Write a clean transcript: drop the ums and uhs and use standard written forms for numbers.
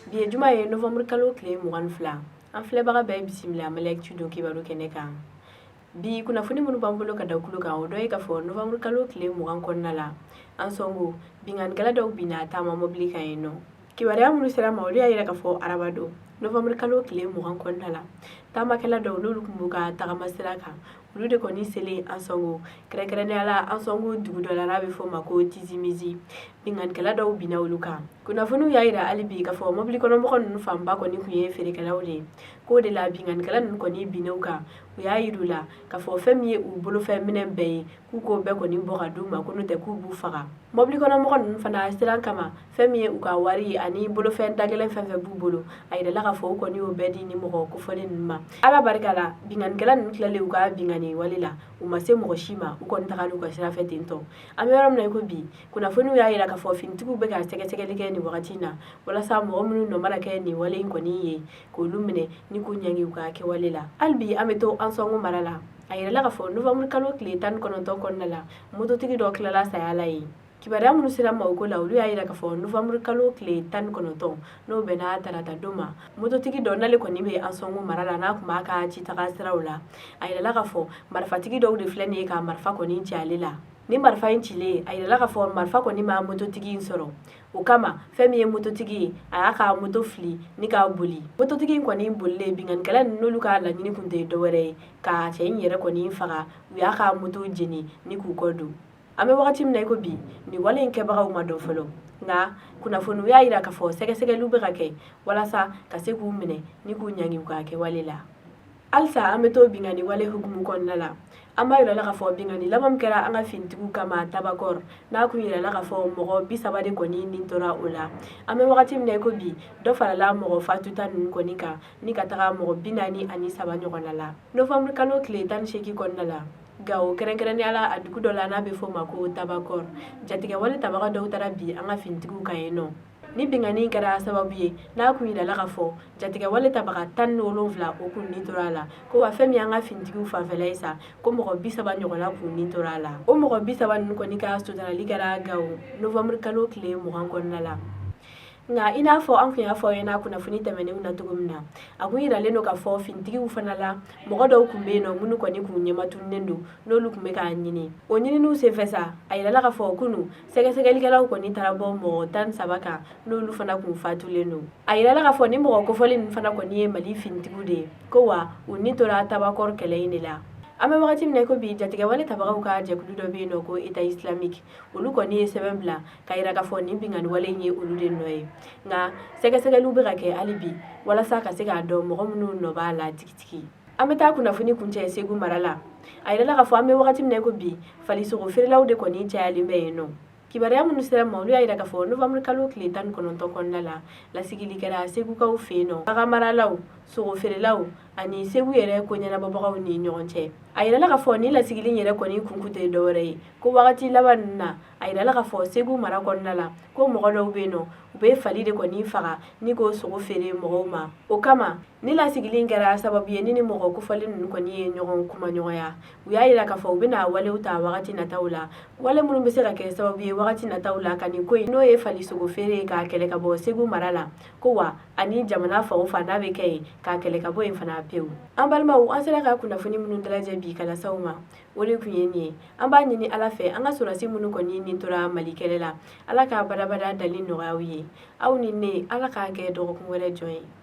Bi ye juma ye, novembre kalo tile 22. An filɛbaga bɛɛ bisimila Mali Actu don kibaru kɛnɛ kan. Bi kunnafoni minnu b'an bolo ka da kulo kan, o dɔ ye k'a fɔ novembre kalo tile 20 kɔnɔna la, Ansongo, binkannikɛla dɔw binna taama mɔbili kan yen nɔ. Kibaruya minnu sera ma, olu y'a yira k'a fɔ araba don, novembre kalo tile 20 kɔnɔna la, taamakɛla dɔw, n'olu tun b'u ka tagama sira kan, olu de kɔni selen Ansongo, kɛrɛnkɛrɛnnenya la Ansongo dugu dɔ la n'a bɛ fɔ o ma ko Tizimizi, binkannikɛla dɔw binna olu kan. Kunnafoniw y'a yira hali bi k'a fɔ mɔbili kɔnɔmɔgɔ ninnu fanba kɔni tun ye feerekɛlaw de ye, k'o de la binkannikɛla ninnu kɔni binna u kan. U y'a yir'u la k'a fɔ fɛn min ye u bolofɛn minɛn bɛɛ ye, k'u k'o bɛɛ kɔni bɔ ka d'u ma, ko n'o tɛ k'u b'u faga. Mɔbili kɔnɔmɔgɔ ninnu fana siran kama, fɛn min ye u ka wari ye ani bolofɛn dagɛlɛn fɛn fɛn b'u bolo, a yirala k'a fɔ u kɔni y'o bɛɛ di ni mɔgɔ kofɔlen ninnu ma. Ala barika la, binkannikɛla ninnu tilalen u ka binkanni wale la, u ma se mɔgɔ si ma, u kɔni tagala u ka sira fɛ ten tɔ. An bɛ yɔrɔ min na i ko bi, kunnafoniw y'a yira k'a fɔ finitigiw bɛ ka sɛgɛsɛgɛli kɛ nin wagati in na walasa mɔgɔ minnu nɔ mana kɛ nin wale in kɔni ye, k'olu minɛ ni k'u ɲangi u ka kɛwale la. Hali bi an bɛ to Ansongo mara la. A yirala k'a fɔ novembre kalo tile 19 kɔnɔna la, mototigi dɔ tilala saya la yen. Kibaruya minnu sera ma o ko la, olu y'a yira k'a fɔ novembre kalo tile 19, n'o bɛnna tarata don ma, mototigi dɔ, n'ale kɔni bɛ Ansongo mara la, n'a tun b'a ka citaga siraw la, a yirala k'a fɔ marifatigi dɔw de filɛ nin ye ka marifa kɔni ci ale la. Ni marifa in cilen, a yirala k'a fɔ marifa kɔni ma mototigi in sɔrɔ. O kama, fɛn min ye mototigi ye, a y'a ka moto fili ni ka boli. Mototigi in kɔni bolilen, binkannikɛla ninnu, n'olu ka laɲini tun tɛ dɔwɛrɛ ye ka cɛ in yɛrɛ kɔni faga, u y'a ka moto jeni ni k'u kɔ don. An bɛ wagati min na i ko bi, nin wale in kɛbagaw ma dɔn fɔlɔ, nka kunnafoniw y'a yira k'a fɔ sɛgɛsɛgɛliw bɛ ka kɛ walasa ka se k'u minɛ ni k'u ɲangi u ka kɛwale la. Halisa an bɛ to binkanni wale hukumu kɔnɔna la. An b'a yira la k'a fɔ binkanni laban min kɛra an ka finitigiw kama Tabakɔrɔ, n'a kun yirala k'a fɔ mɔgɔ 30 de kɔni nin tora o la, an bɛ wagati min na i ko bi, dɔ farala mɔgɔ fatuta ninnu kɔni kan ni ka taga mɔgɔ 43 ɲɔgɔnna la. Novembre kalo tile 18 kɔnɔna la, Gawo, kɛrɛnkɛrɛnnenya la a dugu dɔ la n'a bɛ fɔ o ma ko Tabakɔrɔ, jatigɛwale tabaga dɔw taara bin an ka finitigiw kan yen nɔ. Ni binkanni in kɛra sababu ye n'a kun yirala k'a fɔ jatigɛwale tabaga 17, o kun ni tora a la, ko wa fɛn min y'an ka finitigiw fanfɛla ye sa, ko mɔgɔ 30 ɲɔgɔnna kun ni tora a la. O mɔgɔ 30 ninnu kɔni ka sutarali kɛra Gawo novembre kalo tile 20 kɔnɔna la. Nka i n'a fɔ an kun y'a fɔ aw ɲɛna kunnafoni tɛmɛnenw na cogo min na, a kun yiralen don k'a fɔ finitigiw fana la, mɔgɔ dɔw kun bɛ yen nɔ minnu kɔni kun ɲɛmatununnen don, n'olu kun bɛ k'a ɲini. O ɲininiw senfɛ sa, a yirala k'a fɔ kunu sɛgɛsɛgɛlikɛlaw kɔni taara bɔ mɔgɔ 13 kan, n'olu fana kun fatulen don. A yirala k'a fɔ ni mɔgɔ kofɔlen ninnu fana kɔni ye Mali finitigiw de ye, ko wa u ni tora Tabakɔrɔ kɛlɛ in de la. An bɛ wagati min na i ko bi, jatigɛwale tabagaw ka jɛkulu dɔ bɛ yen nɔ ko État islamique, olu kɔni ye sɛbɛn bila ka yira k'a fɔ nin binkanni wale in ye olu de nɔ ye. Nka sɛgɛsɛgɛliw bɛ ka kɛ hali bi walasa ka se k'a dɔn mɔgɔ minnu nɔ b'a la tigitigi. An bɛ taa kunnafoni kuncɛ Segu mara la. A yirala k'a fɔ an bɛ wagati min na i ko bi, falisogo feerelaw de kɔni cayalen bɛ yen nɔ. Kibaruya minnu sera ma, olu y'a yira k'a fɔ novembre kalo tile 19 kɔnɔna la, lasigili kɛra Segukaw fɛ yen nɔ, baganmaralaw, sogo feerelaw ani Segu yɛrɛ ko ɲɛnabɔbagaw ni ɲɔgɔn cɛ. A yirala k'a fɔ ni lasigili yɛrɛ kɔni kunkun tɛ dɔwɛrɛ ye ko wagati laban ninnu na, a yirala k'a fɔ Segu mara kɔnɔna la, ko mɔgɔ dɔw bɛ yen nɔ, u bɛ fali de kɔni faga ni k'o sogo feere mɔgɔw ma. O kama, ni lasigili in kɛra sababu ye ni mɔgɔ kofɔlen ninnu kɔni ye ɲɔgɔn kumaɲɔgɔnya, u y'a yira k'a fɔ u bɛna walew ta wagati nataw la, wale minnu bɛ se ka kɛ sababu ye wagati nataw la ka nin ko in, n'o ye falisogo feere ye, k'a kɛlɛ ka bɔ Segu mara la, ko wa ani jamana fan o fan n'a bɛ kɛ yen, k'a kɛlɛ ka bɔ yen fana pewu. An balimaw, an sera ka kunnafoni minnu dalajɛ bi ka lase aw ma, o de tun ye nin ye. An b'a ɲini Ala fɛ, an ka sɔrɔdasi minnu kɔni ni tora Mali kɛlɛ la, Ala ka badabada dali nɔgɔya u ye. Aw ni ne, Ala k'an kɛ dɔgɔkun wɛrɛ jɔn ye.